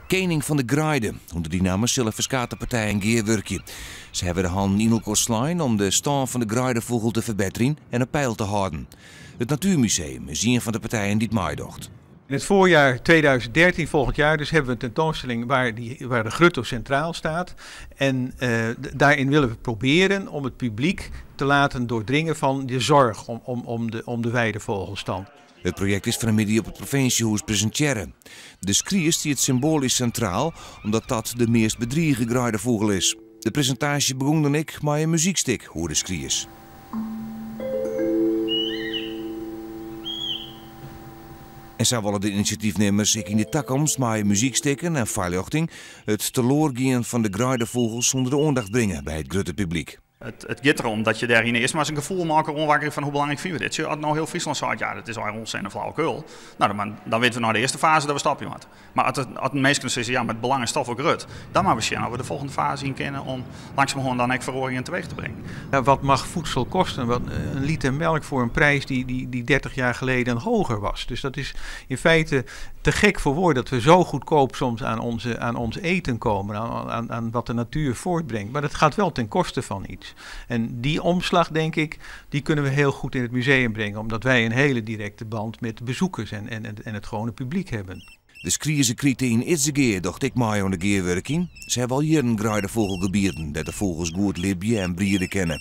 Kening fan de Greide. Under dy namme sille ferskate partijen gearwurkje. Se hawwe de hannen yn elkoar slein om de stân fan de greidefûgel te ferbetterjen en op peil te hâlden. It Natuermuseum is ien fan de partijen dy't meidocht. In het voorjaar 2013, volgend jaar dus, hebben we een tentoonstelling waar de grutto centraal staat. En daarin willen we proberen om het publiek te laten doordringen van de zorg om de weidevogelstand. It projekt is fan 'e middei op it provinsjehûs presintearre. De skries stiet symboalysk sintraal, omdat dat de meast bedrige greidefûgel is. De presintaasje begûn dan ek mei in muzykstik oer de skries. En sa wolle de inisjatyfnimmers ek yn de takomst mei muzykstikken en foarljochting it teloargean fan de greidefûgels ûnder de oandacht bringe by it grutte publyk. It giet derom dat je dêryn earst mar ris in gefoel mei elkoar oanwakkerje fan hoe belangryk fine we dit. Sjoch, as no hiel Fryslân seit, ja, dat is allegear ûnsin en flauwekul, no, dan witte we nei de earste faze dat we stopje moatte. Mar as de minsken sizze, ja, mar it belang is toch wol grut, dan moatte we sjen oft we de folgjende faze yn kinne om langsumerhân dan ek feroaringen teweech te bringen. Ja, wat mag voedsel kosten? Wat, een liter melk voor een prijs die 30 jaar geleden hoger was. Dus dat is in feite te gek voor woorden dat we zo goedkoop soms aan ons eten komen, aan wat de natuur voortbrengt. Maar dat gaat wel ten koste van iets. En die omslag, denk ik, die kunnen we heel goed in het museum brengen, omdat wij een hele directe band met de bezoekers en het gewone publiek hebben. De Skriezekrite yn Idzegea docht ek mei oan de gearwurking. Se hawwe al jierren greidefûgelgebieten dêr't de fûgels goed libje en briede kinne.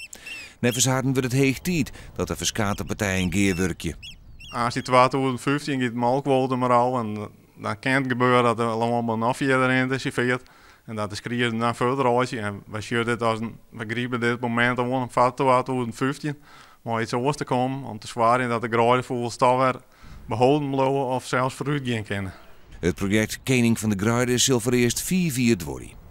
Neffens harren wurdt it heech tiid dat de ferskate partijen gearwurkje. As die 2015 giet molkkwotum mar ôf en dan kin it gebeure dat de lânbou noch fierder yntinsivearret en dat de skriezen dan fierder reitsje. En wy sjogge dit as in, wy gripe dit momint oan om foar 2015 mei iets oars te kommen om te soargjen dat de greidefûgels toch wer beholden bliuwe of sels foarút gean kinne. It projekt Kening fan de Greide sil foarearst 5 jier duorje.